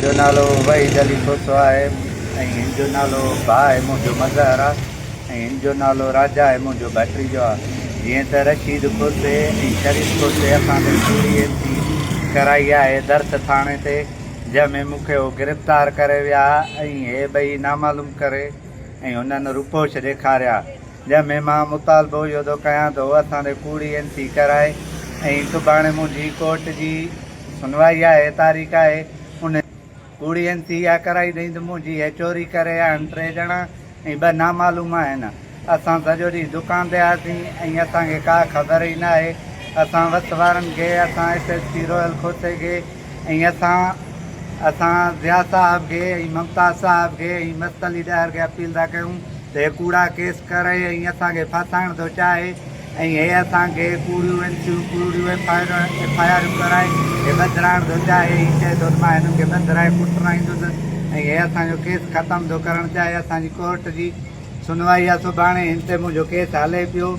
منهنجو نالو وحيد علي کوسو آهي ۽ هن جو نالو ڀاء آهي منهنجو مظهر آهي ۽ هن جو نالو راجا آهي منهنجو ڀٽريجو آهي جيئن ته رشيد کوسي ۽ شريف کوسي اسان تي ڪوڙي اين سي ڪرائي آهي درس ٿاڻي تي جنهن ۾ مون کي هو گرفتار ڪري ويا ۽ هي ٻئي نامعلوم ڪري ۽ هنن روپوش ڏيکاريا جنهن ۾ مان مطالبو اهو ٿو ڪيان ته هو اسان تي ڪوڙي اين سي ڪرائي ۽ سڀاڻي منهنجي ڪورٽ جي سنوائي آهي تاريخ آهي ان ڪوڙي اين سي اها ڪرائي اٿئي ته منهنجي هي چوري ڪري آيا آهن ٽي ڄڻا ۽ ٻه نامعلوم آهن اسان سڄو ڏينهن دڪان تي هئاسين ۽ اسان کي ڪا خبر ئي نه آهي اسان وس وارن کي اسان ايس ايس پي رويل کوسي کي ۽ اسان اسان ضياء صاحب کي ۽ ممتاز صاحب کي ۽ مست علي ڏاهر کي اپيل ٿا ڪيون ته هي ڪوڙا ڪيس ڪري ۽ اسان کي ڦاسائڻ ٿو چاهي ۽ هي اسان کي ڪوڙيون اين سيون ڪوڙيون ايف I آريون ڪرائي هي ٻڌرائڻ ٿو چاهي هي چئي ٿو ته مان هنن کي ٻڌرائي ڪٽرائيندس ۽ هي اسان جو ڪيس ختم ٿو ڪرڻ چاهي اسان جي ڪورٽ جي سنوائي آ سڀاڻي هن تي منهنجو ڪيس هلي پيو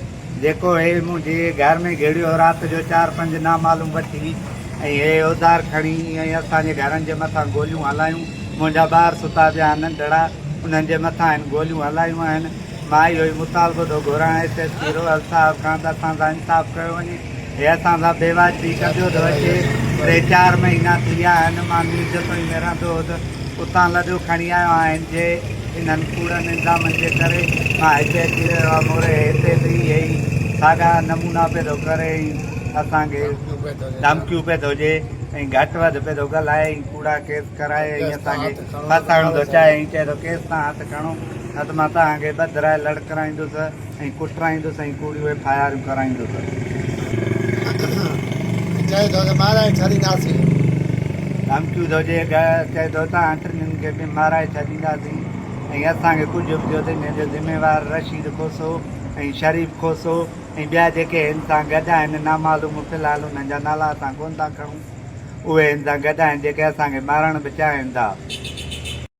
جيڪو هي منهنجي گهر ۾ گهڙيو رات جو چار پنج نامعلوم وٺي ۽ هي اوزار کڻي ۽ اسان جي گهرن جي مٿان گوليون هلايون منهنجا ٻار ستا پيا آهن ننڍڙا انهن جي مٿان هن گوليون هلايون آهن مان اهو ئي مطالبو ٿو گهران ايس ايس پي روحل صاحب کان ته اسان سان انصاف ڪيو وڃي. هي اسان سان بي واجبي ڪنديو ٿو اچي. ٽي چار مهينا ٿي ويا آهن مان مير جتوئي ۾ رهندو هوس اتان لڏو کڻي آيو آهيان هن جي انهن ڪوڙن الزامن جي ڪري مان هتي اچي رهيو آهيان موري هتي به اهي ئي ساڳا نمونا پيو ٿو ڪري ۽ اسان کي ڌمڪيون پيو ٿو ڏي ۽ گهٽ وڌ پيو ٿو ڳالهائي ۽ ڪوڙا ڪيس ڪرائي ۽ اسان کي ڦاسائڻ ٿو چاهي ۽ چئي ٿو ڪيس تان هٿ کڻو. نه ته مان توهان کي ٻڌرائي لڙڪرائيندس ۽ ڪٽرائيندس ۽ ڪوڙيون ايف I آريون ڪرائيندس. چئي ٿو ته مارائي ڇڏينداسين. ڌمڪيون ٿو ڏئي چئي ٿو توهان ٽنهين کي به مارائي ڇڏينداسين ۽ اسان کي ڪجهه به ٿيو ته انهيء جو ذميوار رشيد کوسو ۽ شريف کوسو ۽ ٻيا جيڪي هن سان گڏ آهن نامعلوم في الحال انهن جا نالا اسان ڪونه ٿا کڻون اهي هن سان گڏ آهن جيڪي اسان کي مارڻ به چاهين ٿا.